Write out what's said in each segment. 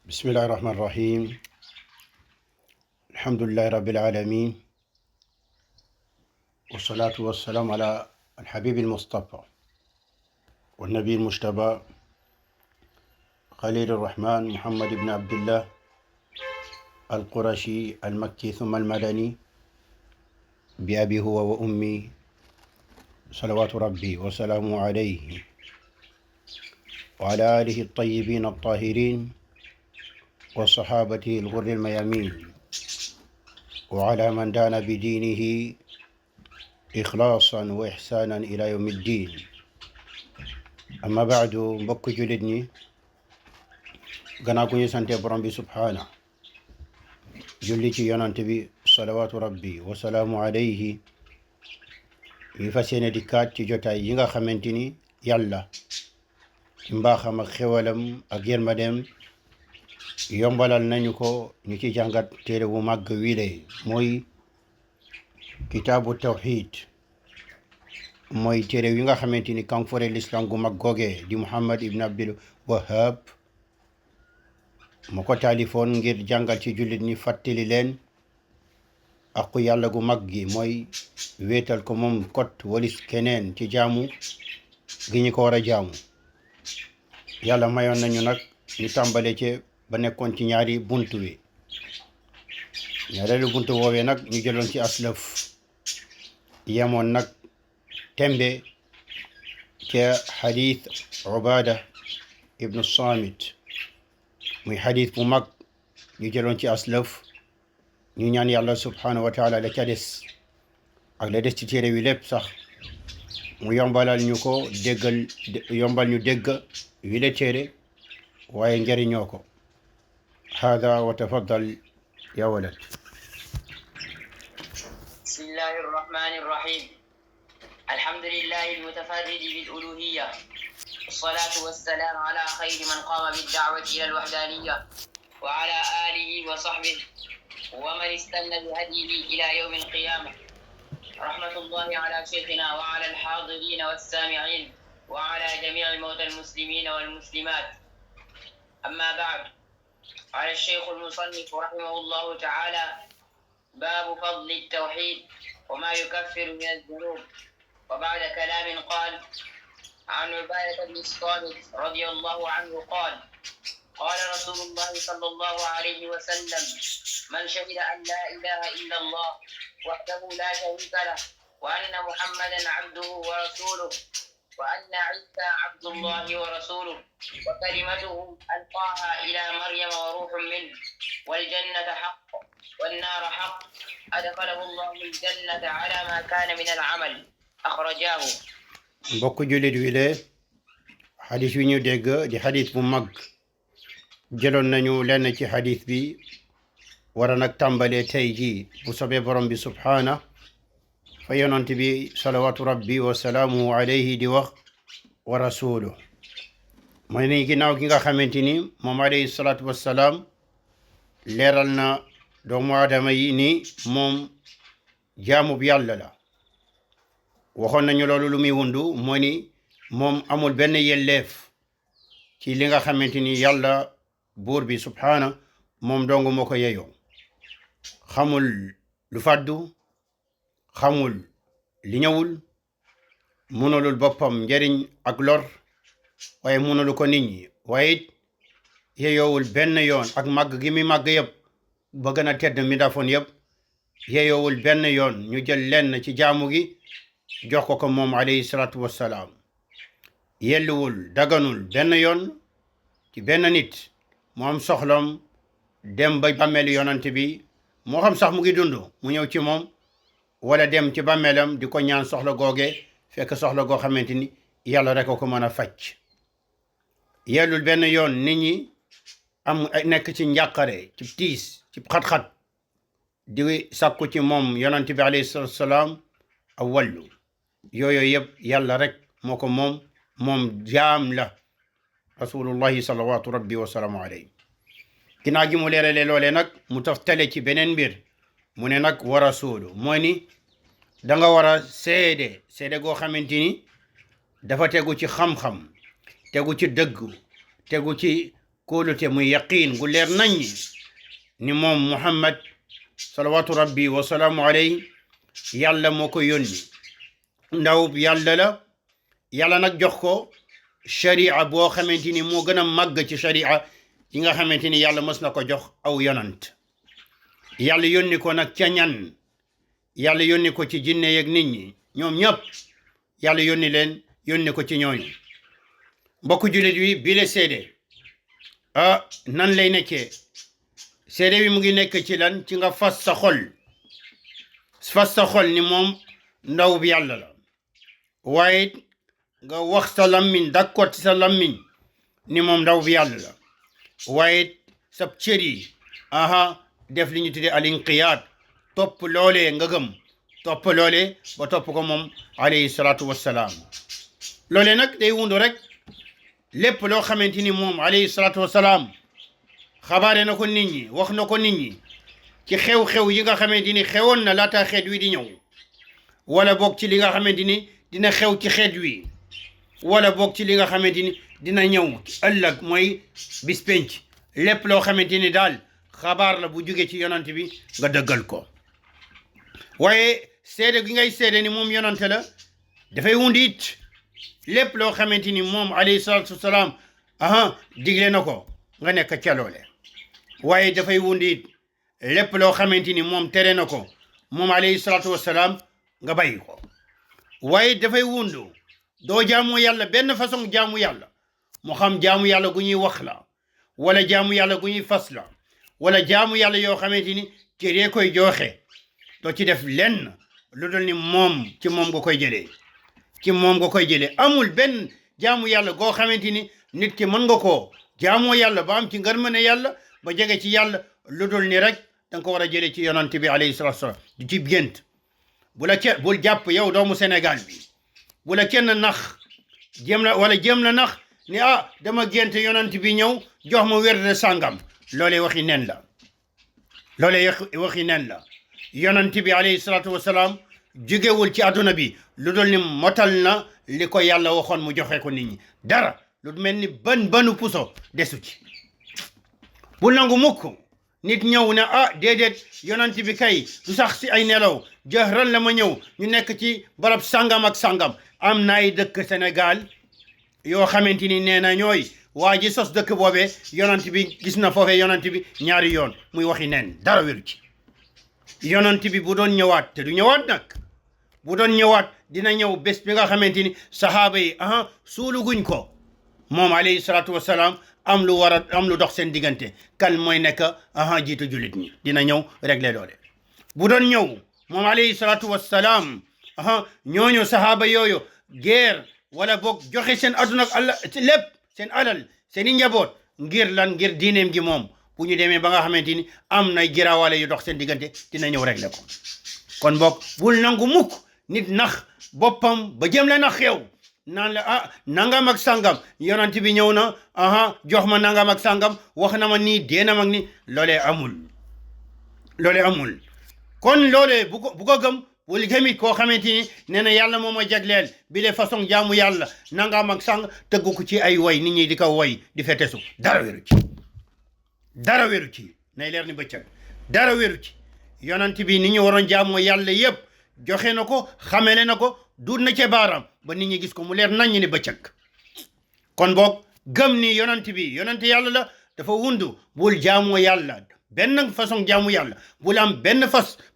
بسم الله الرحمن الرحيم. الحمد لله رب العالمين، والصلاة والسلام على الحبيب المصطفى والنبي المجتبى خليل الرحمن محمد بن عبد الله القرشي المكي ثم المدني بأبي هو وأمي صلوات ربي وسلامه عليه وعلى آله الطيبين الطاهرين وصحابته الغر الميامين وعلى من دان بدينه إخلاصا وإحسانا إلى يوم الدين. أما بعد mbokk jullit ñi, gannaaw gu ñu sante borom bi subhaana julli ci yonante bi salawaatu rabbi wa salaamu alayhi, ñu fas yéene dikkaat ci jotaay yi nga xamante ni yàlla ci mbaaxam ak xewalam ak yërmandeem yombalal nañu ko ñu ci jàngat téere bu màgg wile mooy kitaabu tawxiid, mooy téere yi nga xamante ni kanfore l'islam gu mag googee di Muhammad ibn Abdul Wahhab mu ko taalifoon ngir jàngal ci jullit ñi, fàttali leen aqu yàlla gu mag gi mooy wéetal ko moom kot walis keneen ci jaamu gi ñu ko war a jaamu. yàlla mayoon nañu nag ñu tàmbale ci ba nekkoon ci ñaari buntu wi. ñaareelu buntu woowee nag ñu jëloon ci aslaf, yemoon nag tembe ca xadis Ubaada ibnu Saamit, muy xadis bu mag. ñu jëloon ci aslaf, ñu ñaan yàlla subhanahu wa taala la ca des ak la des ci téere wi lépp sax mu yombalal ñu ko déggal, yombal ñu dégg wi la téere waaye njëriñoo ko. hada wa tafaddal ya walad. bismillahi irrahmani irrahim. الحمد لله المتفرد بالألوهية، والصلاة والسلام على خير من قام بالدعوة إلى الوحدانية وعلى آله وصحبه ومن استنى بهديه إلى يوم القيامة. رحمة الله على شيخنا وعلى الحاضرين والسامعين وعلى جميع موتى المسلمين والمسلمات. أما بعد، قال الشيخ المصنف رحمه الله تعالى: باب فضل التوحيد وما يكفر من الذنوب. وبعد كلام قال: عن عبادة بن الصامت رضي الله عنه قال: قال رسول الله صلى الله عليه وسلم: من شهد أن لا إله إلا الله وحده لا شريك له وأن محمدا عبده ورسوله وأن عيسى عبد الله ورسوله وكلمته ألقاها إلى مريم وروح منه والجنة حق والنار حق أدخله الله الجنة على ما كان من العمل. أخرجاه. mbokk jullit wi le xadis wi ñu dégg di xadis bu mag. jëloon nañu lenn ci xadis bi, war a nag tàmbalee tey ji bu sobee borom bi subhaana fa yonant bi salawaatu rabbi wa salaamu alayhi di wax wa rasuluh. mooy ni ginnaaw gi nga xamante ni moom alayhi salaatu wassalaam leeral na doomu aadama yi ni moom jaamub yàlla la. waxoon nañu loolu lu muy wundu moo ni moom amul benn yelleef ci li nga xamante ni yàlla buur bi subhaana moom dong moo ko yeyoo. xamul lu fàddu, xamul li ñëwul, mënalul boppam njëriñ ak lor, waaye mënalu ko nit ñi, waaye it yeyoowul benn yoon ak màgg gi mi màgg yëpp ba gën a tedd mi dafoon yëpp, yeyoowul benn yoon ñu jël lenn ci jaamu gi jox ko ko moom alayhi salaatu wassalaam. yelluwul, daganul benn yoon ci benn nit mu am soxlam dem ba bàmmeelu yonant bi, moo xam sax mu ngi dund, mu ñëw ci moom wala dem ci bàmmeelam di ko ñaan soxla googe fekk soxla goo xamante ni yàlla rek ko mën a faj. yellul benn yoon nit ñi am nekk ci njàqare, ci tiis, ci xat-xat di sàkku ci moom yonant bi alayhi salaatu wassalaam a wàllu. yooyu yëpp yàlla rek moo ko moom jaam la rasulullahi salawatu rabbi wa salaamu alayhi. ginnaaw gi mu leerale loolee nag mu toftale ci beneen mbir, mu ne nag wa rasulu mooy ni danga war a seede goo xamante ni dafa tegu ci xam-xam, tegu ci dëgg, tegu ci kóolute muy yaqiin gu leer naññi ni moom Muhammad salawatu rabbi wa salaamu alayhi yàlla moo ko yónni ndaw yàlla la yàlla nag jox ko sharia boo xamante ni moo gën a màgg ci sharia yi nga xamante ni yàlla mës na ko jox aw yonant yàlla yónni ko nag ca ñan yàlla yónni ko ci jinne yeeg nit ñi ñoom ñëpp yàlla yónni ko ci ñooñu mbokku jullit wi bi le seede nan lay nekkee seede bi mu ngi nekk ci lan ci nga fas sa xol ni moom ndaw bi yàlla la waaye nga wax sa lammiñ d'accord ci sa lammiñ ni moom ndaw bi yàlla la waaye sab cër yi def li ñu tuddee al inqiyaad topp loolee nga gëm topp loolee ba topp ko moom alayhi salaatu wassalaam loolee nag day wundu rek lépp loo xamante ni moom alayhi salaatu wassalaam xabaare na ko nit ñi wax na ko nit ñi ci xew-xew yi nga xamante ni xewoon na laata xeet wi di ñëw wala boog ci li nga xamante ni dina xew ci xeet wi wala boog ci li nga xamante ni dina ñëw ëllëg mooy bis penc lépp loo xamante ni daal xabaar la bu jóge ci yonant bi nga dëggal ko waaye seede gi ngay seede ni moom yonante la dafay wundi it lépp loo xamante ni moom alayhi salaatu wasalaam digle na ko nga nekk ca loole waaye dafay wundi it lépp loo xamante ni moom tere na ko moom alayhi salaatu wasalaam nga bàyyi ko waaye dafay wundu doo jaamu yàlla benn façon jaamu yàlla mu xam jaamu yàlla gu ñuy wax la wala jaamu yàlla gu ñuy fas la wala jaamu yàlla yoo xamante ni cëree koy joxe doo ci def lenn lu dul ni moom ci moom nga koy jëlee ci moom nga koy jëlee amul benn jaamu yàlla goo xamante ni nit ki mën nga koo jaamoo yàlla ba am ci ngërmande yàlla ba jege ci yàlla lu dul ni rek danga ko war a jëlee ci yonant bi alayhi salaatu wasalaam du ci gént bul jàpp yow doomu Sénégal bi bu la kenn nax jéem la nax ni dama gént yonant bi ñëw jox ma wérde sàngam loolee waxi nen la yonant bi alayhi salaatu wasalaam jógewul ci àdduna bi lu dul ni motal na li ko yàlla waxoon mu joxe ko nit ñi dara lu mel ni banu puso desu ci bu nangu mukk nit ñëw ne déedéet yonant bi kay du sax si ay nelaw jahran la ma ñëw ñu nekk ci barab sangam ak sangam am na ay dëkk Sénégal yoo xamante ni nee na ñooy waa ji sos dëkk boobee yonant bi gis na foofee yonant bi ñaari yoon muy waxi neen dara wéru ci yonant bi bu doon ñëwaat te du ñëwaat nag bu doon ñëwaat dina ñëw bés bi nga xamante ni sahaaba yi suulu guñ ko moom alayhi salaatu wasalaam am lu dox seen diggante kan mooy nekk jiitu jullit ñi dina ñëw régler loole bu doon ñëw moom alayhi salaatu wasalaam ñooñu sahaaba yooyu guerre wala boog joxe seen adduna ak Allah lépp seen alal seen i njaboot ngir lan ngir diineem gi moom bu ñu demee ba nga xamante ni am na giraawaale yu dox seen diggante dina ñëw régler ko kon boog bul nangu mukk nit nax boppam ba jëm la nax yow naan la nangam ak sangam yonent bi ñëw na jox ma nangam ak sangam wax na ma nii dee na ma nii loolee amul kon loolee bu ko gëm wala gamit koo xamante ni nee na yàlla moo ma jagleel bi le façon jaamu yàlla nangam ak sang tëggu ko ci ay way nit ñi di ko way di fetesu dara wéru ci nay leer ni bëccëg dara wéru ci yonent bi ni ñu waroon jaamoo yàlla yëpp joxe na ko xamele na ko duut na ca baaram ba nit ñi gis ko mu leer naññ ni bëccëg kon boog gëm ni yonent bi yonent yàlla la dafa wundu bul jaamoo yàlla benn façon jaamu yàlla bul am benn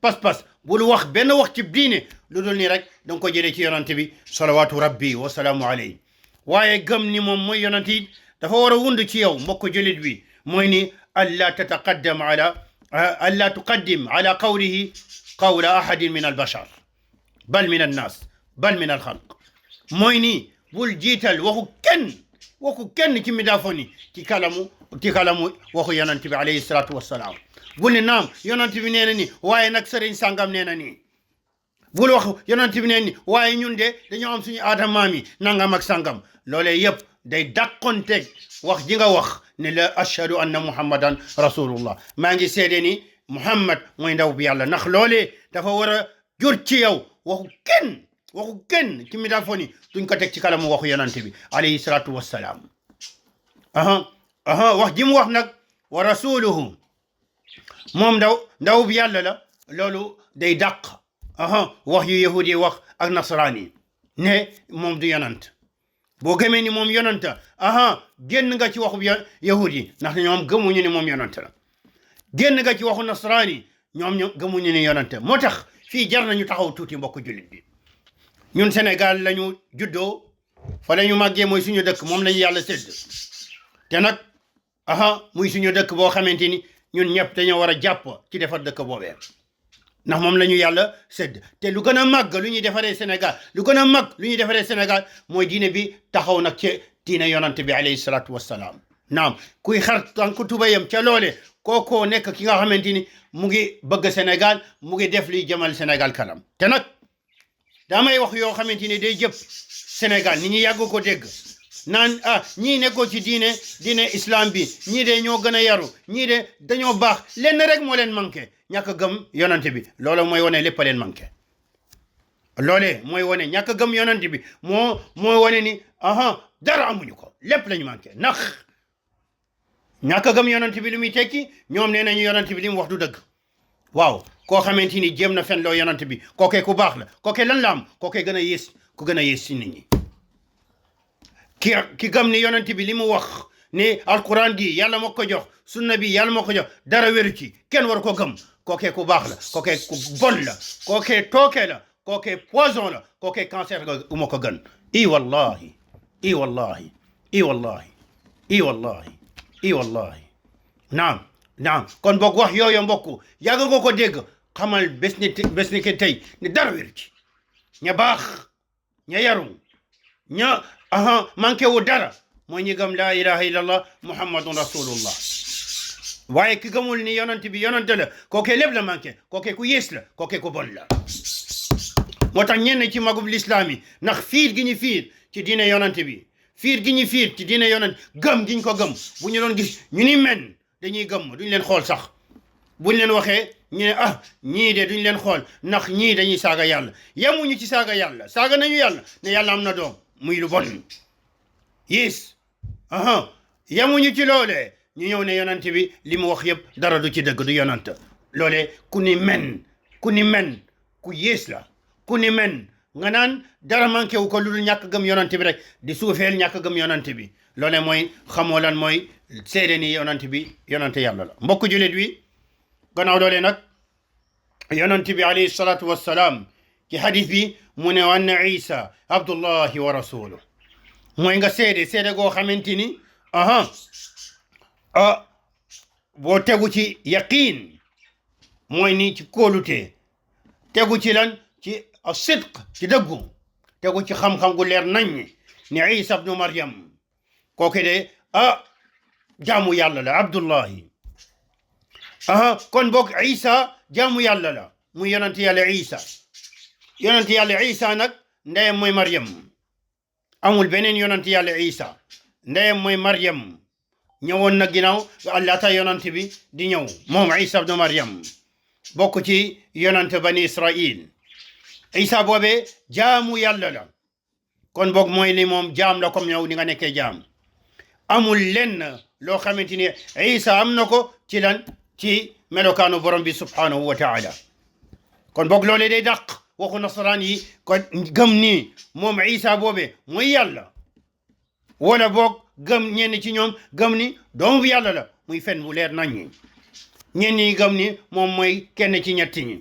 pas-pas bul wax benn wax ci diine lu dul ni rek danga ko jëlee ci yonent bi salawaatu rabbi wa salaamu alayhi waaye gëm ni moom mooy yonent yi dafa war a wundu ci yow mbokk jullit bi mooy ni alla tuqaddim ala qawlihi qawla ahadin min albashar bal min annas bal min alxalq mooy ni bul jiital waxu kenn ci midaafoni ci kalamu waxu yonent bi alayhi salaatu wassalaam bul ne naam yonent bi nee na ni waaye nag sëriñ sàngam nee na nii bul wax yonent bi nee ni waaye ñun de dañoo am suñu aada maam yi nangam ak sàngam loolee yëpp day dàqonteeg wax ji nga wax ne la ashhadu anna muhammadan rasulullah maa ngi seede ni muhammad mooy ndaw bi yàlla ndax loolee dafa war a jur ci yow waxu kenn ci midaafoni duñ ko teg ci kalamu waxu yonent bi alayhi salaatu wassalaam wax ji mu wax nag wa rasuluhu moom ndaw bi yàlla la loolu day dàq wax yu yahud yi wax ak nasaraan yi ne moom du yonant boo gëmee ni moom yonanta génn nga ci waxu yahud yi ndax ñoom gëmuñu ni moom yonant la génn nga ci waxu nasaraan yi ñoom gëmuñu ni yonante moo tax fii jar nañu taxaw tuuti mbokk jullit bi ñun Sénégal lañu juddoo fa la ñu màggee mooy suñu dëkk moom lañu yàlla sédd te nag muy suñu dëkk boo xamante ni ñun ñëpp dañoo war a jàpp ci defar dëkk boobee ndax moom la ñu yàlla sédd te lu gën a màgg lu ñuy defaree Sénégal lu gën a màgg lu ñuy defaree Sénégal mooy diine bi taxaw nag ci diine yonante bi alayhi salaatu wassalaam naam kuy xar tànku tubayam ca loole kookoo nekk ki nga xamante ni mu ngi bëgg Sénégal mu ngi def liy jëmal Sénégal kanam te nag damay wax yoo xamante ni day jëpp Sénégal ni ñu yàgg ko dégg naan ñii nekkoo ci diine islam bi ñii de ñoo gën a yaru ñii de dañoo baax lenn rek moo leen manqué ñàkk gëm yonante bi loolu mooy wane lépp a leen manqué loolee mooy wane ñàkk gëm yonante bi moo wane ni dara amuñu ko lépp lañu manqué ndax ñàkk gëm yonante bi lu muy tekki ñoom nee nañu yonante bi li mu wax du dëgg waaw koo xamante ni jéem na fen loo yonante bi kookee ku baax la kookee lan la am kookee gën a yées ku gën a yées si nit ñi ki gëm ni yonante bi li mu wax ni alquran di yàlla moo ko jox sunna bi yàlla moo ko jox dara wéru ci kenn war ko gëm kookee ku baax la kookee ku bon la kookee tooke la kookee poison la kookee cancer ga moo ko gën i wallahi i wallahi i wallahi i wallahi i wallahi naam kon boog wax yooyu mbokk yàgg nga ko dégg xamal bés ni ke tey ni dara wéru ci ña baax ña yaru ña manqué wu dara mooy ñi gëm laa ilaha illallah muhammadun rasulullah waaye ki gëmul ni yonent bi yonent la kookee lépp la manqué kookee ku yées la kookee ku bon la moo tax ñenn ci magub lislaam yi ndax fiir gi ñu fiir ci diine yonent bi fiir gi ñu fiir ci diine yonent gëm gi ñu ko gëm bu ñu doon gis ñu ni men dañuy gëm duñ leen xool sax buñ leen waxee ñu ne ñii de duñ leen xool ndax ñii dañuy saaga yàlla yemuñu ci saaga yàlla saaga nañu yàlla ne yàlla am na doom muy lu bon yes yemuñu ci loolee ñu ñëw ne yonent bi li mu wax yëpp dara du ci dëgg du yonent loolee ku ni men ku yées la ku ni men nga naan dara manqué wu ko lu dul ñàkk gëm yonent bi rek di suufeel ñàkk gëm yonent bi loolee mooy xamoo lan mooy seede ni yonent bi yonent yàlla la mbokk jullit wi gannaaw loolee nag yonent bi alayhi salaatu wassalaam ci hadith bi mu ne wanna isa abdullahi wa rasuluh mooy nga seede goo xamante ni boo tegu ci yaqiin mooy ni ci kóolute tegu ci lan ci sidq ci dëggu tegu ci xam-xam gu leer nañ ni isa ibnu maryam kooke de jaamu yàlla la abdullahi kon boog isa jaamu yàlla la muy yonent yàlla isa nag ndeyam mooy maryam amul beneen yonent yàlla isa ndeyam mooy maryam ñëwoon na ginnaaw laata yonent bi di ñëw moom isa ibnu maryam bokk ci yonent bani israil isa boobee jaamu yàlla la kon boog mooy ni moom jaam la comme yow ni nga nekkee jaam amul lenn loo xamante ni isa am na ko ci lan ci melokaanu borom bi subhanahu wa taala kon boog loolee day dàq waxu nasaraan yi ko gëm ni moom isa boobee mooy yàlla wala boog gëm ñenn ci ñoom gëm ni doomu bi yàlla la muy fen bu leer nañ ñi ñenn ñi gëm ni moom mooy kenn ci ñetti ñi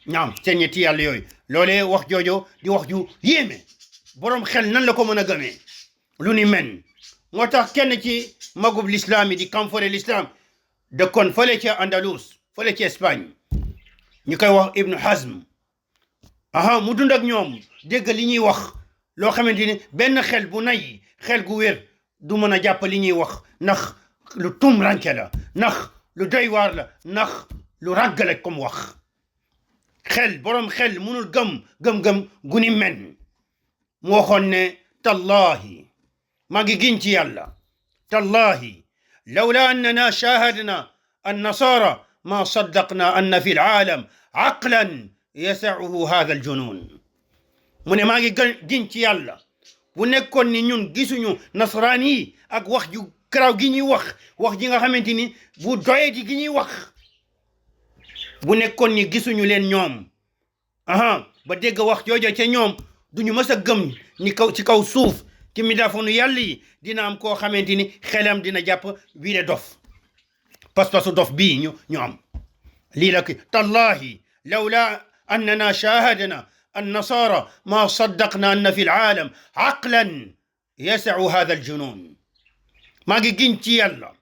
ñaam seen ñetti yàlla yooyu loolee wax joojo di wax ju yéeme borom xel nan la ko mën a gëmee lu ni men moo tax kenn ci magub l'islam yi di kamfore l'islam dëkkoon fële ca Andalus fële ca Espagne ñu koy wax Ibnu Hazm mu dund ak ñoom dégg li ñuy wax loo xamante ni benn xel bu nay xel gu wér du mën a jàpp li ñuy wax ndax lu tum ranke la ndax lu doy waar la ndax lu ràggale comme wax borom xel munul gëm gu ni men mu waxoon ne tallahi maa ngi giñ ci yàlla tallahi lawla annana shahadna annasara ma saddaqna anna fi alaalam aqlan yasacuhu hada aljunun mu ne maa ngi giñ ci yàlla bu nekkoon ni ñun gisuñu nasaraan yi ak wax ju garaaw gi ñuy wax ji nga xamante ni bu doyati gi ñuy wax bu nekkoon ni gisuñu leen ñoom ba dégg wax joojo ca ñoom duñu mës a gëm ni ci kaw suuf ci midaafoonu yàlla yi dina am koo xamante ni xelam dina jàpp wii dof pas-pasu dof bii ñu am lii la tallahi lawla annana shahadna النصارى ما صدقنا أن في العالم عقلا يسع هذا الجنون maa ngi giñ ci yàlla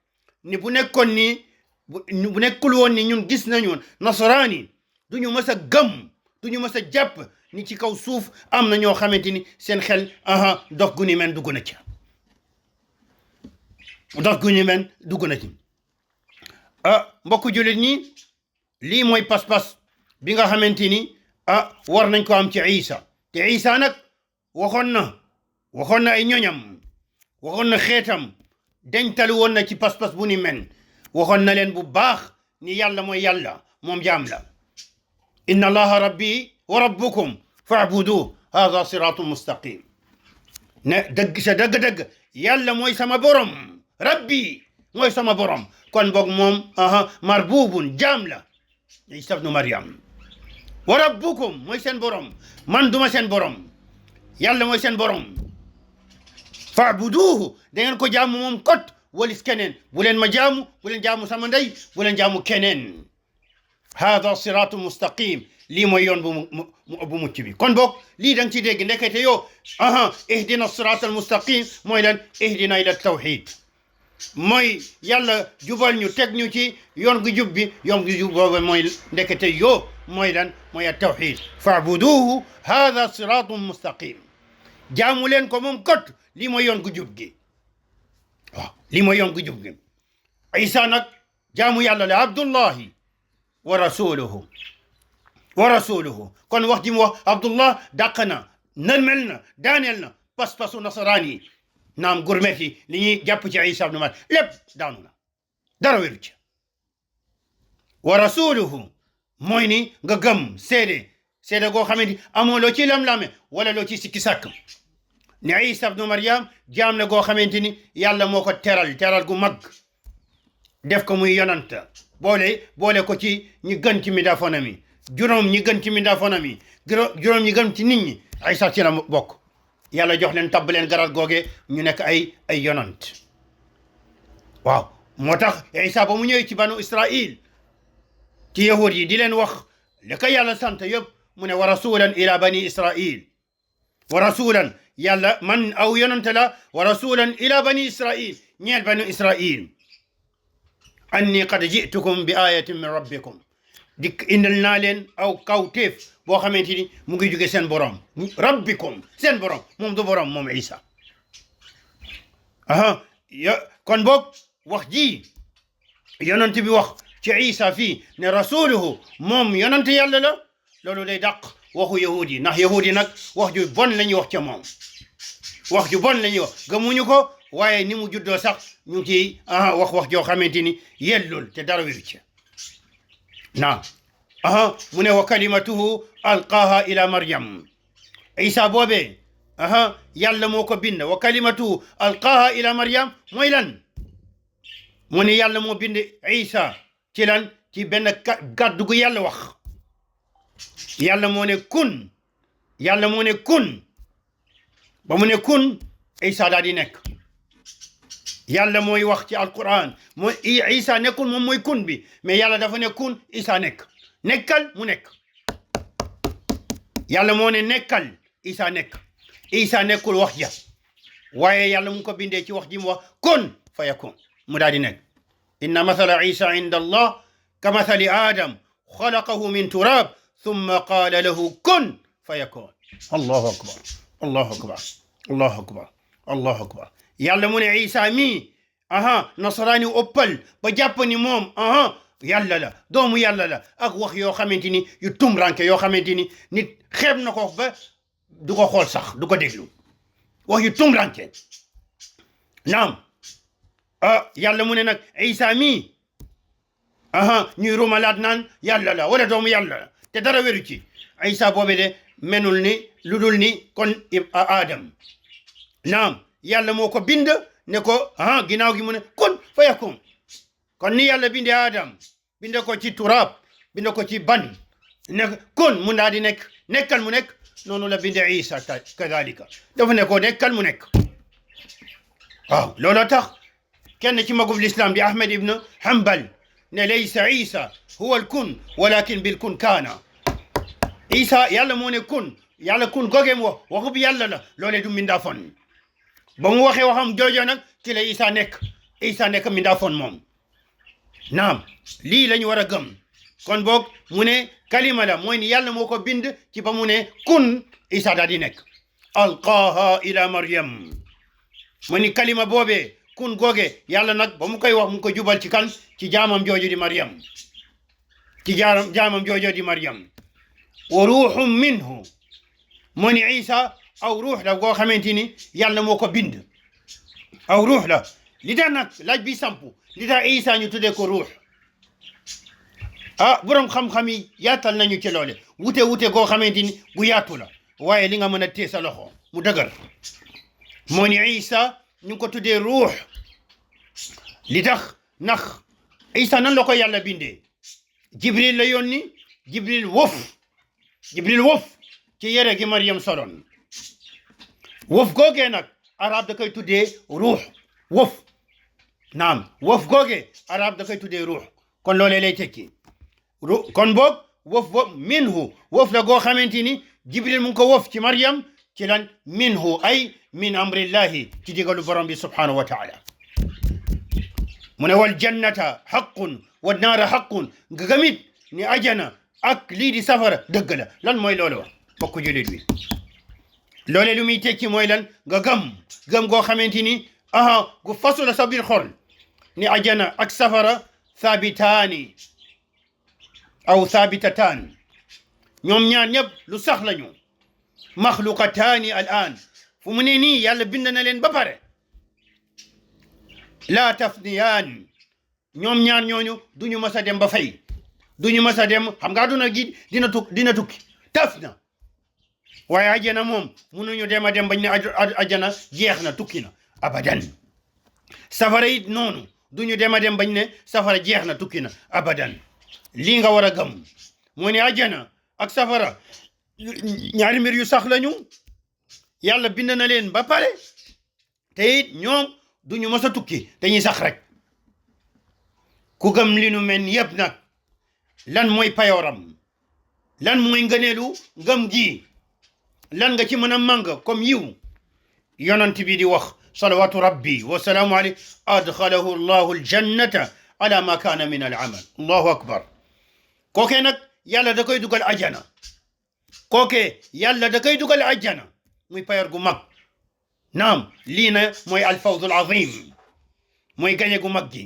ni bu nekkoon ni bu nekkul woon ni ñun gis nañu nasaraani duñu mës a gëm duñu mës a jàpp ni ci kaw suuf am na ñoo xamante ni seen xel dox gu ni men dugg na ci dox gu ni men dugg na ci mbokku jullit ñi lii mooy pas-pas bi nga xamante ni war nañ ko am ci Isa te Isa nag waxoon na ay ñoñam waxoon na xeetam deñtal woon na ci pas-pas bu ni men waxoon na leen bu baax ni yàlla mooy yàlla moom jaam la inna allaha rabbi wa rabbukum fa'buduhu hadha siratun mustaqim ne dëgg yàlla mooy sama borom rabbi mooy sama borom kon boog moom marbubun jaam la Isa ibnu Maryam wa rabbukum mooy seen borom man duma seen borom yàlla mooy seen borom fa'buduhu da ngeen ko jaamu moom kot walis keneen bu leen ma jaamu bu leen jaamu sama ndey bu leen jaamu keneen hada siratu mustaqim lii mooy yoon bu mucc bi kon boog lii da nga ci dégg ndekete yoo ihdina sirata almustaqim mooy lan ihdina ila tawhid mooy yàlla jubal ñu teg ñu ci yoon gu jub bi yoon gu jub boobu mooy ndekete yoo mooy lan mooy tawhid fa'buduhu hada siratun mustaqim jaamu leen ko moom kot lii mooy yoon gu jub gi waaw lii mooy yoon gu jub gi Isa nag jaamu yàlla la abdullahi wa rasuluhu kon wax ji mu wax abdullah dàq na nërmel na daaneel na pas-pasu nasaraan yi naam gurmet yi li ñuy jàpp ci Isa ibnu Maryam lépp daanu na dara wéru ci wa rasuluhu mooy ni nga gëm seede goo xamante ni amoo loo ci lam-lame wala loo ci sikki sàkk ne Isa ibnu Maryam jaam la goo xamante ni yàlla moo ko teral gu mag def ko muy yonanta boole ko ci ñi gën ci mindaafoonam yi juróom ñi gën ci mindaafoonam yi juróom ñi gën ci nit ñi Isa ci la bokk yàlla jox leen tabb leen garal googe ñu nekk ay yonant waaw moo tax Isa ba mu ñëwee ci banu Israil ci yahud yi di leen wax li ko yàlla sant yëpp mu ne wa rasulan ila bani Israil wa rasulan yàlla man aw yonante la wa rasulan ila bani Israil ñeel bani Israil anni qad ji'tukum bi ayatin min rabbikum dik indil naa leen aw kawteef boo xamante ni mu ngi jóge seen borom rabbikum seen borom moom du borom moom Isa kon boog wax ji yonent bi wax ci Isa fii ne rasuluhu moom yonent yàlla la loolu day dàq waxu yahudi ndax yahudi nag wax ju bon la ñuy wax ca moom wax ju bon la ñuy wax gëmuñu ko waaye ni mu juddoo sax ñu ngi ciy wax joo xamante ni yellul te dara wéru ci naam mu ne wa kalimatuhu alqaaha ila Maryam Isa boobee yàlla moo ko bind wa kalimatuhu alqaaha ila Maryam mooy lan mu ne yàlla moo bind Isa ci lan ci benn gàddu gu yàlla wax yàlla moo ne kun ba mu ne kun Isa daal di nekk yàlla mooy wax ci alquran mooy Isa nekkul moom mooy kun bi mais yàlla dafa ne kun Isa nekkal mu nekk yàlla moo ne nekkal Isa nekk Isa nekkul wax ja waaye yàlla mu ko bindee ci wax ji mu wax kun fa yakun mu daal di nekk inna mathala Isa inda allah ka mathali adam xalaqahu min turab thumma qaala lahu kun fa yakun allahu akbar allahu akbar allahu akbar allahu akbar yàlla mu ne Isa mi nasaraani ëppal ba jàpp ni moom yàlla la doomu yàlla la ak wax yoo xamante ni yu tumranke yoo xamante ni nit xeeb na ko ba du ko xool sax du ko déglu wax yu tumranke naam yàlla mu ne nag Isa mi ñuy rumalaat naan yàlla la wala doomu yàlla la te dara wéru ci Isa boobe de menul ni lu dul ni kon Adam naam yàlla moo ko bind ne ko ginnaaw gi mu ne kun fa yakun kon ni yàlla binde Adam binde ko ci turab binde ko ci ban ne kun mu daal di nekk nekkal mu nekk noonu la binde Isa kadalika dafa ne ko nekkal mu nekk waaw looloo tax kenn ci magub l'islam di Ahmed ibn Hanbal ne laysa Isa huwa al kun walakin bil kun kaana Isa yàlla moo ne kun yàlla kun gogeem waxub yàlla la loolee du mindaafon ba mu waxee waxam joojo nag ci la Isa nekk mindaafon moom naam lii lañu war a gëm kon boog mu ne kalima la mooy ni yàlla moo ko bind ci ba mu ne kun Isa daal di nekk alqaaha ila Maryam mu ni kalima boobee kun googe yàlla nag ba mu koy wax mu ko jubal ci kan ci jaamam jooju di Maryam ci jaamam jooju di Maryam wa ruuxum minhu mu ni Isa aw ruux la goo xamante ni yàlla moo ko bind aw ruux la li tax nag laaj bi sampu li tax Isa ñu tuddee ko ruux borom xam-xam yi yaatal nañu ci loole wute goo xamante ni gu yaatu la waaye li nga mën a tee sa loxo mu dëgër moo ni Isa ñu ko tuddee ruux li tax ndax Isa nan la ko yàlla bindee Jibril la yónni Jibril wof ci yére gi Maryam soloon wof googee nag arab da koy tuddee ruux wof naam wof googee arab da koy tuddee ruux kon loolee lay tekki kon boog wof minhu wof la goo xamante ni Jibril mu ngi ko wof ci Maryam ci lan minhu ay min amrillahi ci digalu borom bi subhanahu wa taala mu ne wal jannata haqqun wa naara haqqun nga gamit ni ajana ak lii di safara dëgg la lan mooy loolu wax bokku julit wi loolee lu muy tekki mooy lan nga gëm goo xamante ni gu fasu la sa biir xol ni ajana ak safara sabitaani aw sabitataan ñoom ñaar ñëpp lu sax lañu maxluqataani al aan fu mu ne nii yàlla bind na leen ba pare laa tafniyaan ñoom ñaar ñooñu duñu mas a dem ba fay duñu mas a dem xam nga aduna gi dina tukki taf na waaye ajana moom munuñu dem a dem bañ ne ajana jeex na tukki na abadan safara it noonu duñu dem a dem bañ ne safara jeex na tukki na abadan lii nga war a gëm moo ne ajana ak safara ñaari mbir yu sax lañu yàlla bind na leen ba pare te it ñoom duñu mës a tukki dañuy sax rek ku gëm li nu mel yëpp nag lan mooy payooram lan mooy ngëneelu ngëm gi lan nga ci mën a màng comme yiw yonent bi di wax salawatu rabbi wa salaamu alayhi adxalahu allahu aljannata ala ma kaana min al amal allahu akbar kookee nag yàlla da koy dugal ajana kookee yàlla da koy dugal ajana muy payoor gu mag naam lii na mooy alfawzu alazim mooy gañe gu mag gi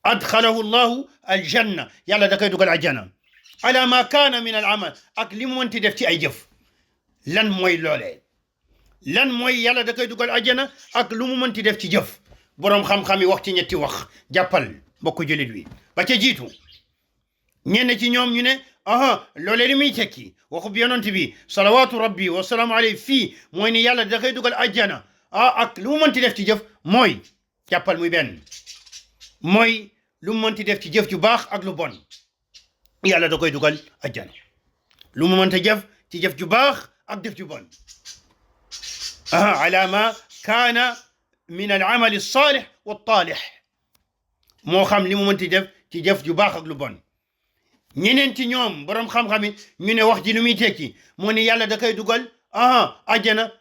adxalahu llahu aljanna yàlla da koy dugal ajana ala ma kaana min al amal ak li mu mënti def ci ay jëf lan mooy loolee lan mooy yàlla da koy dugal ajana ak lu mu mënti def ci jëf boroom xam-xam yi wax ci ñetti wax jàppal mbokku jullit wi ba ca jiitu ñenn ci ñoom ñu ne loolee li muy tekki waxu bi yonent bi salawaatu rabbi wa salaamu alayhi fii mooy ni yàlla da koy dugal ajjana ak lu mu mënti def ci jëf mooy jàppal muy benn mooy lu mu mënti def ci jëf ju baax ak lu bon yàlla da koy dugal ajjana lu mu mënta jëf ci jëf ju baax ak jëf ju bon ala ma kaana min al amal as-salih wa at-talih moo xam li mu mënti def ci jëf ju baax ak lu bon ñeneen ci ñoom borom xam-xam yi ñu ne wax ji lu muy tekki moo ne yàlla da koy dugal ajjana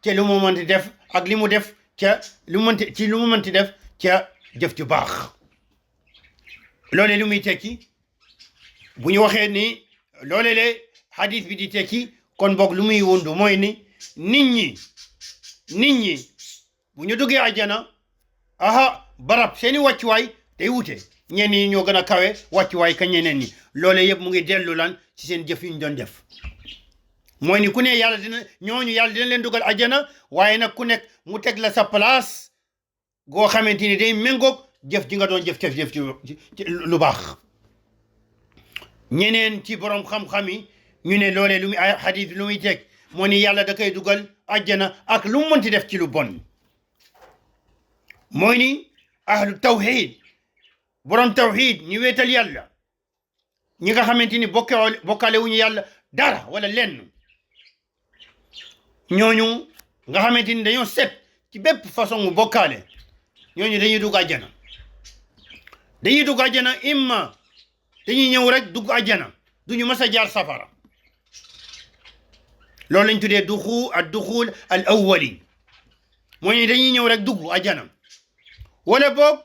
ca lu mu mënti def ak li mu def ca lu mu mënti def ca jëf ju baax loolee lu muy tekki bu ñu waxee ni loolee le hadith bi di tekki kon boog lu muy wundu mooy ni nit ñi bu ñu duggee ajjana barab seeni wàccuwaay day wute ñenn ñi ñoo gën a kawe wàccuwaay ka ñeneen ñi loole yëpp mu ngi dellu lan ci seen jëf yi ñu doon def mooy ni ku ne yàlla dina leen dugal ajjana waaye nag ku nekk mu teg la sa place goo xamante ni day méngoog jëf ji nga doon jëf ci lu baax ñeneen ci borom xam-xam yi ñu ne loolee lu muy hadith lu muy teg moo ni yàlla da koy dugal ajjana ak lu mu mënti def ci lu bon mooy ni ahlu tawxid borom tawxid ñu weetal yàlla ñi nga xamante ni bokkaale wuñu yàlla dara wala lenn ñooñu nga xamante ni dañoo set ci bépp façon mu bokkaale ñooñu dañuy dugg àjjana imma dañuy ñëw rek dugg àjjana duñu mës a jaar safara loolu lañ tuddee duxul al awwali mooy ni dañuy ñëw rek dugg àjjana wala boog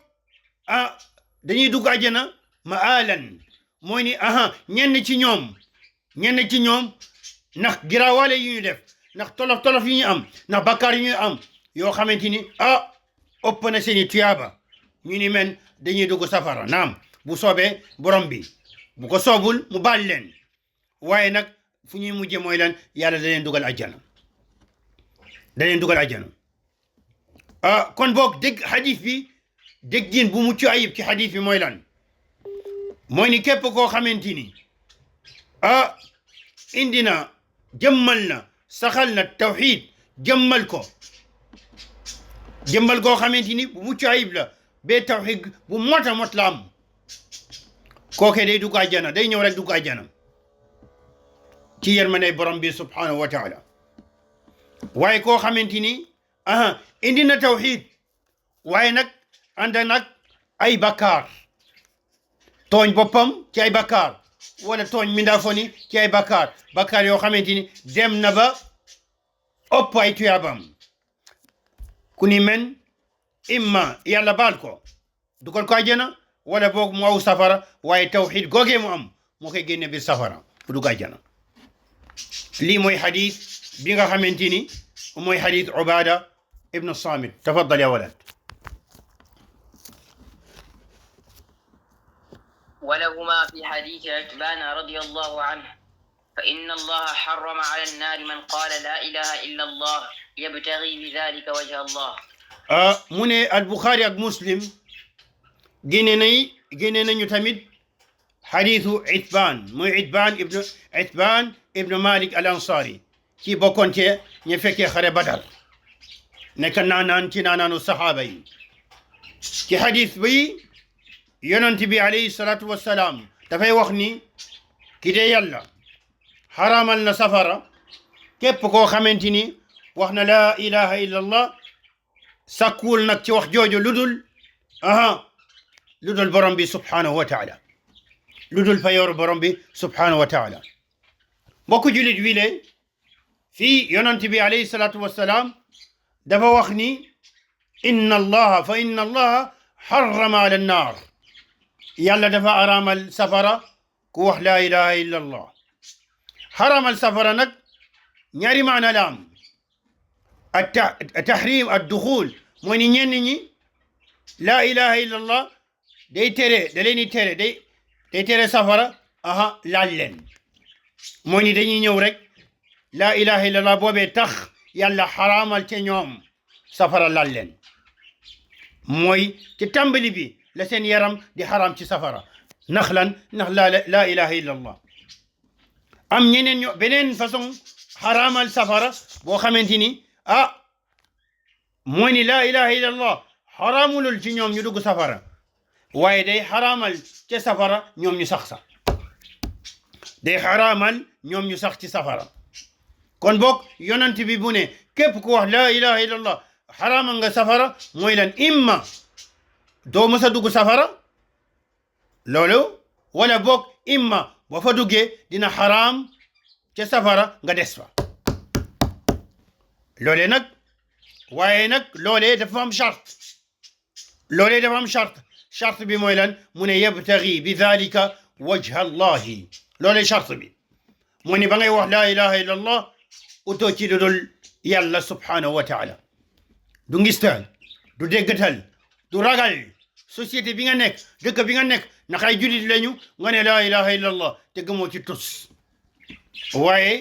dañuy dugg àjjana maalan mooy ni ñenn ci ñoom ndax giraawaale yu ñu def ndax tolof yu ñu am ndax bakkaar yu ñu am yoo xamante ni ëpp na seeni tuyaaba ñu ni men dañuy dugg safara naam bu soobee borom bi bu ko soobul mu baal leen waaye nag fu ñuy mujje mooy lan yàlla da leen dugal àjjana kon boog dégg xadis bi déggin bu mucc ayib ci xadis bi mooy lan mooy ni képp koo xamante ni indi na jëmmal na saxal na tawxid jëmmal koo xamante ni bu mucc ayib la bee tawxid bu mot la am kooke day dugg àjjana day ñëw rek dugg àjjana ci yërmande borom bi subhanahu wa taala waaye koo xamante ni indi na tawxid waaye nag ànd nag ay bakkaar tooñ boppam ci ay bakkaar wala tooñ mindaafoni ci ay bakkaar yoo xamante ni dem na ba ëpp ay tuyaabam ku ni men imma yàlla baal ko dugal ko àjjana wala boog mu aw safara waaye tawxid googee mu am moo koy génne biir safara bu dugg àjjana lii mooy xadis bi nga xamante ni mooy xadis Ubaada ibnu Saamit tafaddal ya walad ولهما في حديث عتبان رضي الله عنه فإن الله حرم على النار من قال لا إله إلا الله يبتغي بذلك وجه الله mu ne al-Bukhari ak Muslim génne nañu tamit xadiisu Itbaan mooy Itbaan ibnu Malik al Ansari ci bokkoon ci ñu fekkee xare Badar nekk naanaan ci naanaanu saxaaba yi ci xadiis bi yonent bi alayhi salaatu wassalaam dafay wax ni ki de yàlla xaraamal na safara képp koo xamante ni wax na laa ilaha illa allah sàkkuwul nag ci wax jooju ludul borom bi subhanahu wa taala ludul payooru borom bi subhanahu wa taala mbokku julit wi le fii yonent bi alayhi salaatu wassalaam dafa wax ni inna allaha harrama ala annaar yàlla dafa araamal safara ku wax laa ilaha illa allah xaramal safara nag ñaari maana la am tahrim ad-duxul mooy ni ñenn ñi laa ilaha illa allah day tere safara laal leen mooy ni dañuy ñëw rek laa ilaha illa allah boobee tax yàlla xaramal ca ñoom safara laal leen mooy ci tàmbali bi la seen yaram di xaram ci safara ndax laa ilaha illa allah am ñeneen beneen façon xaramal safara boo xamante ni mooy ni laa ilaha illa allah xaramulul ci ñoom ñu dugg safara waaye day xaramal ca safara ñoom ñu sax ci safara kon boog yonent bi bu ne képp ku wax laa ilaha illa allah xaramal nga safara mooy lan imma doo mës a dugg safara loolu wala boog imma boo fa duggee dina xaraam ca safara nga des fa loolee nag waaye nag loolee dafa am charte bi mooy lan mu ne yabtagi bi dalika wajha allahi loolee charte bi mu ne ba ngay wax laa ilaha illa allah utoo ci dudul yàlla subhanahu wa taala du ngistal du déggatal du ragal société bi nga nekk dëkk bi nga nekk ndax ay julit lañu nga ne laa ilaha illa allah te gëmoo ci tus waaye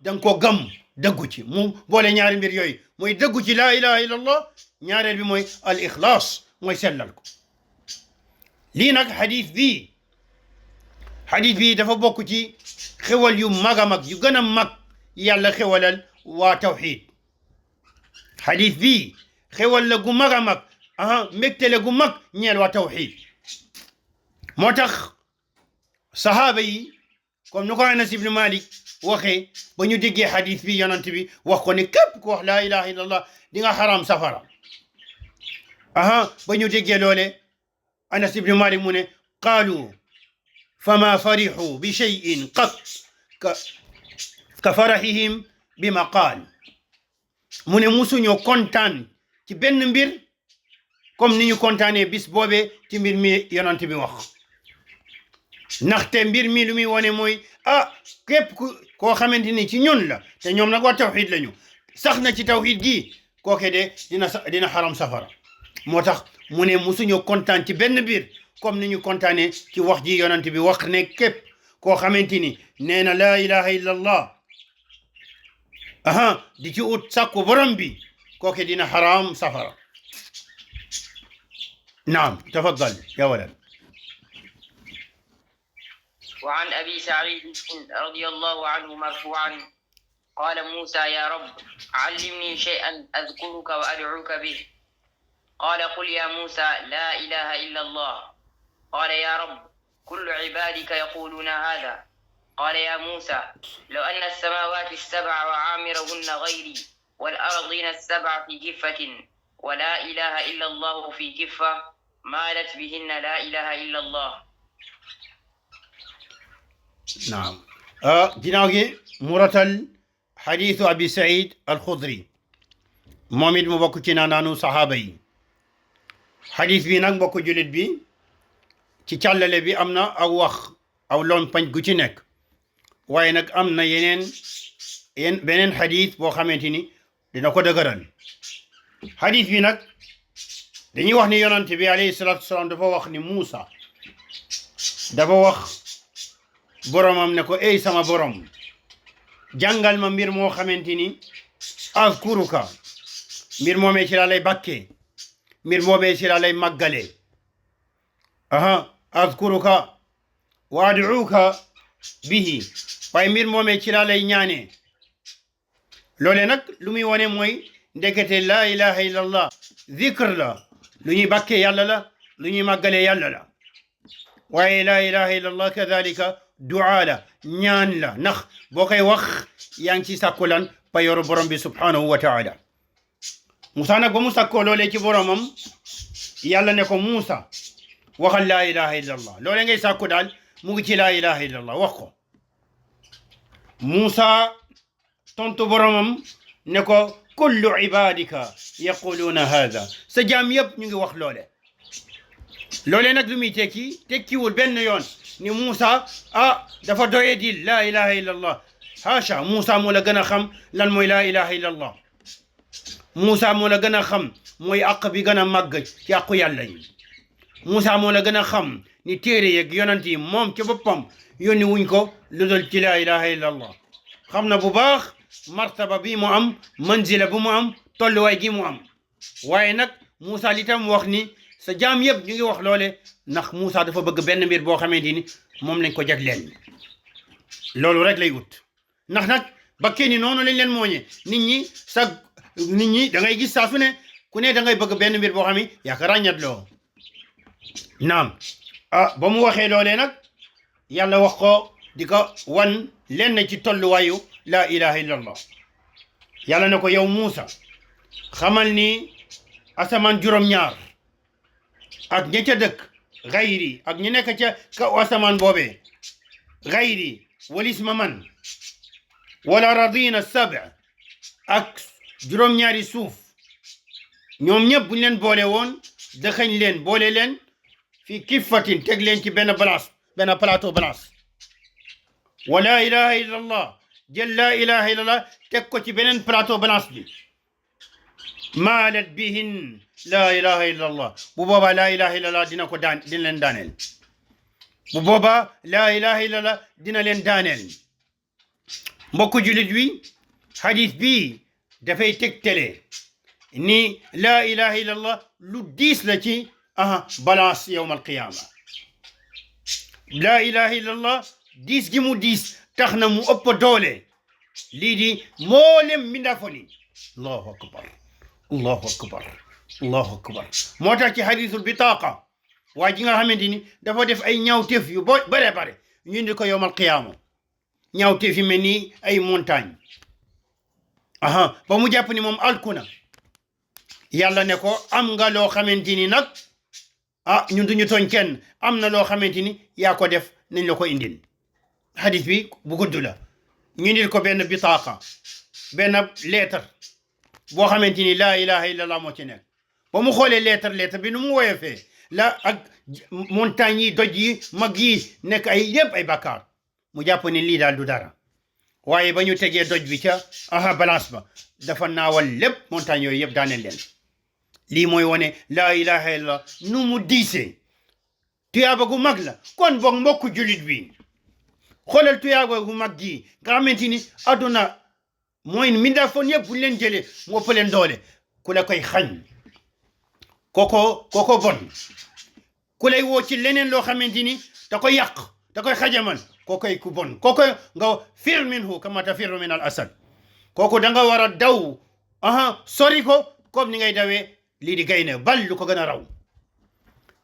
danga ko gëm dëggu ci mu boole ñaari mbir yooyu mooy dëggu ci laa ilaha illa allah ñaareel bi mooy al ixlaas mooy sellal ko lii nag xadis bii dafa bokk ci xewal yu mag a mag yu gën a mag yàlla xewalal waa tawxid xadis bii xewal la gu mag a mag mbégtele gu mag ñeel waa tawxiid moo tax sahaaba yi comme ni ko Anas ibn Malik waxee ba ñu déggee xadis bi yonent bi wax ko ne képp ku wax laa ilaha illallah di nga xaram safara ba ñu déggee loole Anas ibn Malik mu ne qaalu fama farixu bi cheyin qat ka farahihim bima qaal mu ne musuñoo kontaan ci benn mbir comme ni ñu kontaanee bis boobe ci mbir mi yonent bi wax ndaxte mbir mi lu muy wone mooy képp koo xamante ni ci ñun la te ñoom nag waa tawxiid lañu sax na ci tawxiid gi kooke de dina xaram safara moo tax mu ne musuñu kontaan ci benn mbir comme ni ñu kontaanee ci wax ji yonent bi wax ne képp koo xamante ni nee na laa ilaha illa allah di ci ut sàkku borom bi kooke dina xaram safara naam tafaddal ya walad وعن أبي سعيد رضي الله عنه مرفوعا قال موسى يا رب علمني شيئا أذكرك وأدعوك به قال قل يا موسى لا إله إلا الله قال يا رب كل عبادك يقولون هذا قال يا موسى لو أن السماوات السبع وعامرهن غيري والأرضين السبع في كفة ولا إله إلا الله في كفة مالت بهن لا إله إلا الله نعم جناغي مرتل حديث أبي سعيد الخضري مومد مبكو نانو صحابي حديث بي نك بكو جوليت بي ci càllale bi am na aw wax aw lompañ gu ci nekk waaye nag am na beneen xadis boo xamante ni dina ko dëgëral xadis bi nag dañuy wax ni yonante bi alayhi salaatu wasalaam dafa wax ni Muusa dafa wax boromam ne ko ey sama borom jàngal ma mbir moo xamante ni azkuruka mbir moomee ci laa lay bàkkee mbir moomee ci laa lay màggalee azkuruka wa ad'uka bihi waaye mbir moomee ci laa lay ñaanee loole nag lu muy wone mooy ndekete laa ilaha illa allah zikr la lu ñuy bàkkee yàlla la lu ñuy màggalee yàlla la waaye laa ilaha illa allah kadhalika du'a la ñaan la ndax boo koy wax yaa ngi ci sàkku lan payoru borom bi subhanahu wa taala Musa nag ba mu sàkkoo loolee ci boromam yàlla ne ko Musa waxal laa ilaha illa allah loolee ngay sàkku daal mu ngi ci laa ilaha illa allah wax ko Musa tontu boromam ne ko kullu ibadika yaquluna hada sa jaam yëpp ñu ngi wax loolee nag lu muy tekkiwul benn yoon ni Musa dafa doye di laa ilaha illa allah haasha Musa moo la gën a xam lan mooy laa ilaha illa allah Musa moo la gën a xam mooy àq bi gën a màgg ci àqu yàlla yi Musa moo la gën a xam ni téere yeeg yonent yi moom ci boppam yónni wuñ ko lu dul ci laa ilaha illa allah xam na bu baax martaba bi mu am manzila bu mu am tolluwaay gi mu am waaye nag Musa li tam wax ni sa jaam yëpp ñu ngi wax loole ndax Musa dafa bëgg benn mbir boo xamante ni moom lañ ko jagleel loolu rek lay wut ndax nag bakkee ni noonu lañ leen mooñee nit ñi da ngay gis saa su ne ku ne da ngay bëgg benn mbir boo xam ne yaa ko ràññatloo naam ba mu waxee loolee nag yàlla wax ko di ko wan lenn ci tolluwaayu laa ilaha illa allah yàlla ne ko yow Muusa xamal ni asamaan juróom-ñaar ak ña ca dëkk gayri ak ñu nekk ca kaw asamaan boobee gayri walis ma man wala radina saba ak juróom-ñaari suuf ñoom ñëpp buñ leen boole woon dëxañ leen boole leen fi kiffatin teg leen ci benn balance benn plateau balance wa laa ilaha illa allah jël laa ilaha illa allah teg ko ci beneen plateau balance bi maalat bihin laa ilaha illa allah bu boobaa laa ilaha illa allah dina leen daaneel bu boobaa laa ilaha illa allah dina leen daaneel mbokku julit wi hadith bi dafay tegtale ni laa ilaha illa allah lu diis la ci balance yawm alqiyama laa ilaha illa allah diis gi mu diis tax na mu ëpp doole lii di mboolem mbindaafon yi allahu akbar allahu akbar moo tax ci hadisul bitaqa waa ji nga xamante ni dafa def ay ñaawteef yu bare bare ñu indi ko yowmal qiyaama ñaawteef yi mel ni ay montagne ba mu jàpp ni moom alkuna yàlla ne ko am nga loo xamante ni nag ñun duñu tooñ kenn am na loo xamante ni yaa ko def nañ la ko indil hadis bi bu gudd la ñu indil ko benn bitaqa benn lettre boo xamante ni laa ilaha illallah moo ci nekk ba mu xoolee lettre bi nu mu woyofee la ak montagne yi doj yi mag yi nekk ay yëpp ay bakkaar mu jàpp ni lii daal du dara waaye ba ñu tegee doj bi ca balance ba dafa naawal lépp montagne yooyu yëpp daaneel leen lii mooy wane laa ilaha illallah nu mu diisee tuyaaba gu mag la kon boog mbokku julit bi xoolal tuyaaba gu mag gi nga xamante ni adduna mooy mbindaafoon yëpp bu leen jëlee mu ëpp leen doole ku la koy xañ kooko bon ku lay woo ci leneen loo xamante ni da koy yàq da koy xajamal kookoy ku bon kooko nga fir minhu kama tafirru min al asad kooku da nga war a daw sori ko comme ni ngay dawee lii di gaynde bal lu ko gën a raw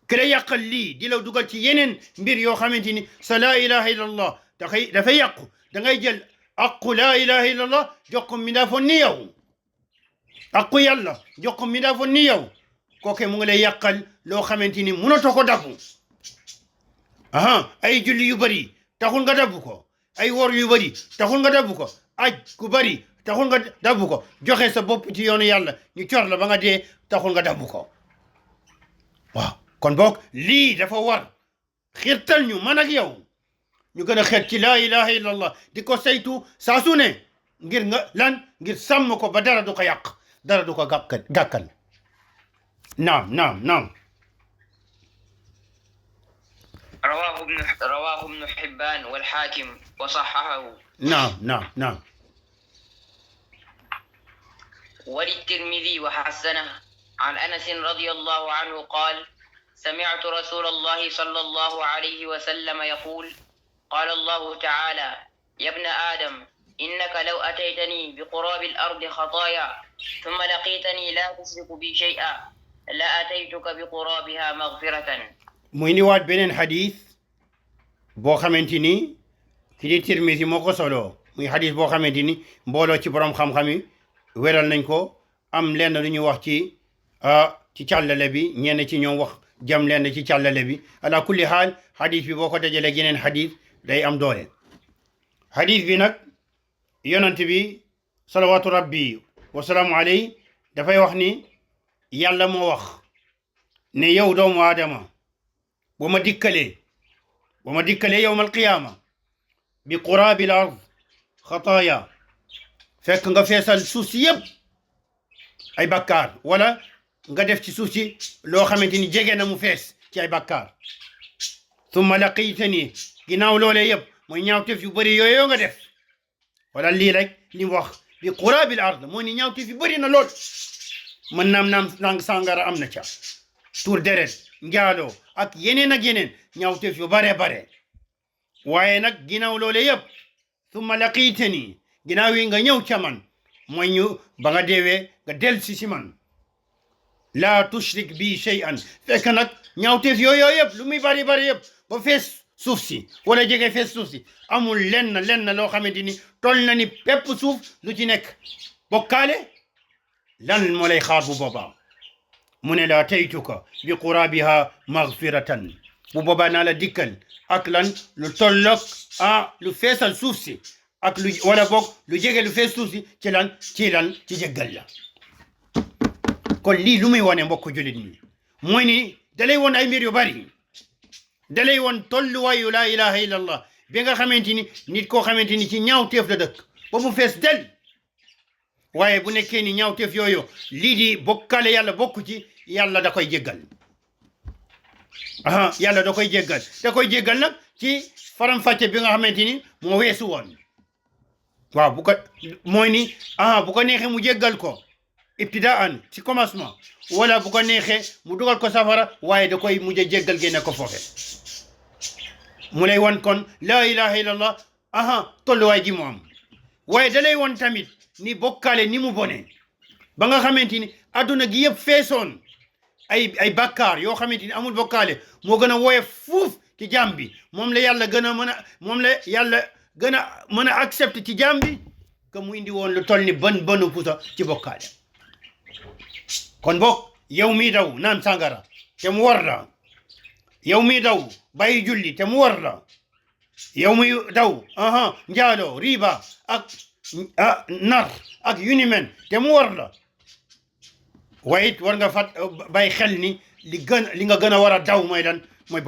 ki lay yàqal lii di la dugal ci yeneen mbir yoo xamante ni sa laa ilaha illallah dafay yàqu da ngay jël aqu laa ilaha illallah jox ko mbindaafoon ni yow aqu yàlla jox ko mbindaafoon ni yow kooke mu ngi lay yàqal loo xamante ni mënatoo ko dabbu ay julli yu bari taxul nga dabbu ko ay wor yu bari taxul nga dabbu ko aj ku bari taxul nga dabbu ko joxe sa bopp ci yoonu yàlla ñu cor la ba nga dee taxul nga dabbu ko waaw kon boog lii dafa war xirtal ñu man ak yow ñu gën a xeet ci laa ilaha illallah di ko saytu saa su ne ngir nga ngir sàmm ko ba dara du ko yàq dara du ko gàkkal naam رواه ابن حبان والحاكم وصححه نعم وللترمذي وحسنه عن أنس رضي الله عنه قال سمعت رسول الله صلى الله عليه وسلم يقول قال الله تعالى يا ابن آدم إنك لو أتيتني بقراب الأرض خطايا ثم لقيتني لا تشرك بي شيئا لأتيتك بقرابها مغفرة muy ni waat beneen xadis boo xamante ni ki di Tirmisi moo ko solo muy xadis boo xamante ni mbooloo ci borom xam-xam yi wéral nañ ko am lenn lu ñu wax ci càllale bi ñenn ci ñoom wax jam lenn ci càllale bi ala kulli xaal xadis bi boo ko dajalee geneen xadis day am doole xadis bi nag yonent bi salawaatu rabbi wasalaamu alayhi dafay wax ni yàlla moo wax ne yow doomu aadama ba ma dikkalee yowmal qiyaama bi quraabil ard xataaya fekk nga feesal suuf si yëpp ay bakkaar wala nga def ci suuf si loo xamante ni jege na mu fees ci ay bakkaar thumma laqitani ginnaaw loolee yëpp mooy ñaawteef yu bëri yooyu nga def wala lii rek li mu wax bi quraabil ard moo ni ñaawteef yu bëri na lool mën naam sàngara am na ca tuur deret njaaloo ak yeneen ñaawteef yu bare waaye nag ginnaaw loole yëpp thumma laqitani ginnaaw yi nga ñëw ca man mooy ñu ba nga deewee nga del si man laa tushrik bi shay'an fekk nag ñaawteef yooyu yëpp lu muy bari yëpp ba fees suuf si wala jege fees suuf si amul lenn loo xamante ni tol na ni pepp suuf lu ci nekk bokkaale lan moo lay xaar bu boobaa mu ne la taytuka bi qurabiha maghfiratan bu boobaa naa la dikkal ak lan lu tolloog lu feesal suuf si ak lu wala boog lu jege lu fees suuf si ci jéggal la kon lii lu muy wane mbokk jullit ñi mooy ni dalay woon ay mbir yu bari dalay woon tolluwaayu laa ilaha illallah bi nga xamante ni nit koo xamante ni ci ñaawteef la dëkk ba mu fees del waaye bu nekkee ni ñaawteef yooyu lii di bokkaale yàlla bokku ci yàlla da koy jéggal yàlla da koy jéggal nag ci faram-fàcce bi nga xamante ni moo weesu woon waaw bu ko neexee mu jéggal ko ibtidaan ci commencement wala bu ko neexee mu dugal ko safara waaye da koy mujj jéggal génne ko foofe mu lay won kon laa ilaha illallah tolluwaay ji mu am waaye da lay won tamit ni bokkaale ni mu bone ba nga xamante ni aduna gi yëpp feesoon ay bakkaar yoo xamante ni amul bokkaale moo gën a woyof fuuf ci jaam bi moom la yàlla gën a mën a moom la yàlla gën a mën a accepté ci jaam bi que mu indi woon lu toll ni bënu pusa ci bokkaale kon bokk yow mii daw naan sàngara te mu war la yow mii daw bàyyi julli te mu war la yow mii daw njaaloo riba ak nar ak yu ni mel te mu war la waaye it war nga bàyyi xel ni li nga gën a war a daw mooy lan mooy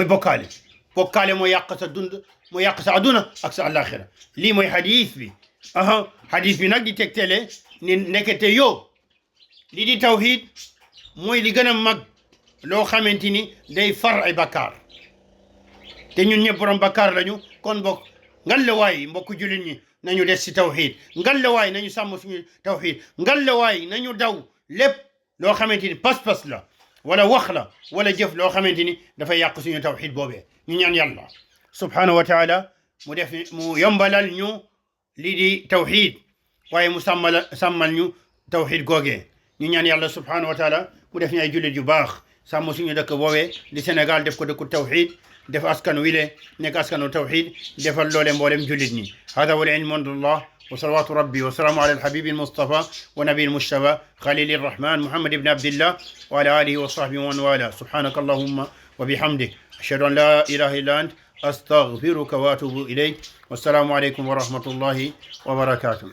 bokkaale bokkaale mooy yàq sa dund mooy yàq sa aduna ak sa àllaaxira lii mooy hadith bi hadith bi nag di tegtale ni nekkete yoo lii di tawhid mooy li gën a mag loo xamante ni day far ay bakkaar te ñun ñëpp borom bakkaar lañu kon bokk ngal la waay mbokku jullit ñi nañu des ci tawhid ngal la waay nañu sàmm suñu tawhid ngal la waay nañu daw lépp loo xamante ni pas-pas la wala wax la wala jëf loo xamante ni dafay yàq suñu tawhid boobee ñu ñaan yàlla subhanahu wa taala mu yombalal ñu lii di tawhid waaye mu sàmmal ñu tawhid googee ñu ñaan yàlla subhanahu wa taala mu def ñu ay jullit yu baax sàmm suñu dëkk boobee di Sénégal def ko dëkku tawhid def askan wile nekk askanu tawhid defal loole mboolem jullit ñi hada wal ilmu indallah wa salawatu rabbi wa salaamu ala alhabibi almustafa wa nabi almujtaba khalil arrahman muhammad ibn abdillah wa ala alihi wa sahbihi wa man wala subhanaka allahumma wa bihamdik ashhadu an la ilaha illa ant astaghfiruka wa atubu ilayk wassalamu alaykum wa rahmatullahi wa barakatuh